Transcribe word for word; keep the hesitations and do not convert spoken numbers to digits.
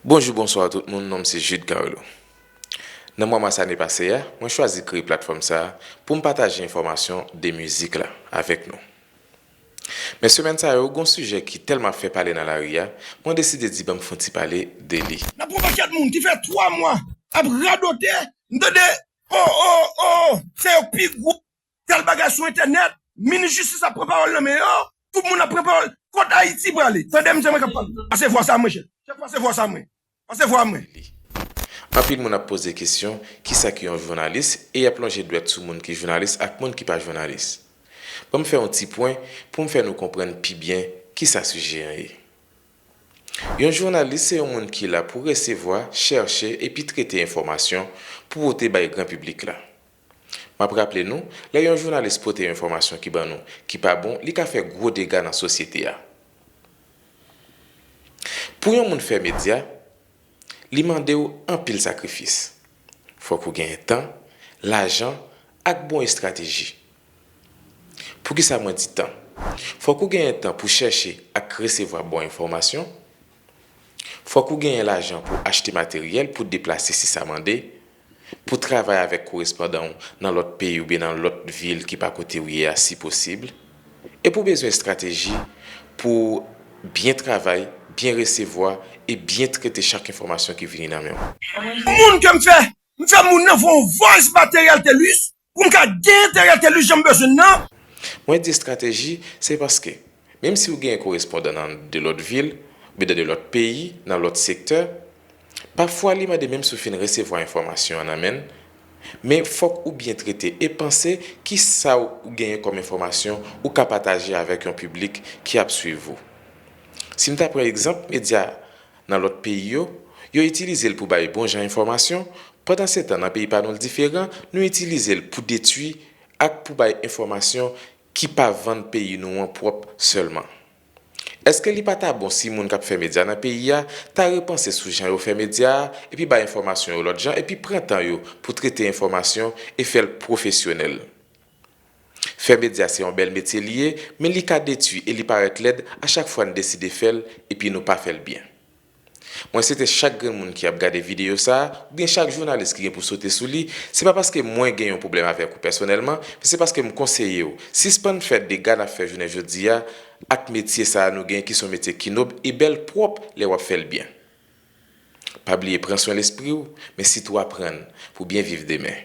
Bonjou, bonswa tout moun, non m se Jude Carlo. Nan mwa mas ane pase a, mwen chwazi kreye platfòm sa a pou m pataje enfòmasyon de mizik la avèk nou. Men semèn sa yo, gon sijè ki tèlman ap fè pale nan lari a, mwen deside di ban m fè yon ti pale de li. N ap gen yon pakèt moun ki fè twa mwa ap radote, m tande, o, o, o, se yo k pi gwo, tèl bagay sou entènèt, minis jistis ap pran pawòl nan men yo, tout moun ap pran pawòl. Kot Ayiti prale? Tande m, se mwen k ap pale. Pase vwa sa, mwen, chèf. Chèf, pase vwa sa, mwen. Pase vwa mwen. Anpil moun ap poze kesyon, kisa ki yon jounalis, e y ap lonje dwèt sou moun ki jounalis ak moun ki pa jounalis. Ban m fè yon ti pwen pou m fè nou konprann pi byen kisa sijè an ye. Yon jounalis se yon moun ki la pou resevwa, chèche epi trete enfòmasyon pou pote bay gran piblik la. M ap raple nou, lè yon jounalis pote yon enfòmasyon ki ban nou, ki pa bon, li ka fè gwo dega nan sosyete a. Pou yon moun fè medya, li mande w anpil sakrifis. Fòk ou genyen tan, lajan, ak bon estrateji. Poukisa mwen di tan? Fòk ou genyen tan pou chèche ak resevwa bon enfòmasyon. Fòk ou genyen lajan pou achte materyèl pou deplase si sa mande, pou travay avèk korespondan w nan lòt peyi oubyen nan lòt vil ki pa kote w ye a si posib, e pou bezwen estrateji pou byen travay, byen resevwa e byen trete chak enfòmasyon ki vini nan men w. Moun ke m fè, m fè moun nan voye yon voice ba Theriel Thelus pou m ka genyen Theriel Thelus jan m bezwen l nan. Mwen di estrateji, se paske, menm si w genyen korespondan nan de lòt vil, oubyen nan de lòt peyi, nan lòt sektè, pafwa li mande menm si w fin resevwa enfòmasyon an nan men l, men fòk ou byen trete e panse kisa w genyen kòm enfòmasyon ou ka pataje avèk yon piblik ki ap swiv ou. Si m ta pran egzanp medya nan lòt peyi yo, yo itilize l pou bay bon jan enfòmasyon, pandansetan nan peyi pa nou l diferan, nou itilize l pou detwi ak pou bay enfòmasyon ki pa vann peyi nou an pwòp sèlman. Èske li pa ta bon si moun k ap fè medya nan peyi a ta repanse sou jan yo fè medya a epi bay enfòmasyon yo lòt jan epi pran tan yo pou trete enfòmasyon e fè l pwofesyonèl? Fè medya se yon bèl metye li ye, men li ka detwi e li parèt lèd a chak fwa n deside fè l epi nou pa fè l byen. Mwen swete chak grenn moun ki ap gade videyo sa a, oubyen chak jounalis ki gen pou sote sou li, se pa paske mwen gen yon pwoblèm avèk ou pèsonèlman, men se paske m konseye w, sispann fè dega n ap fè jounen jodi a ak metye sa a nou gen ki se yon metye ki nòb e bèl pwòp lè w ap fè l byen. Pa bliye pran swen lespri w, men sitou aprann pou byen viv demen.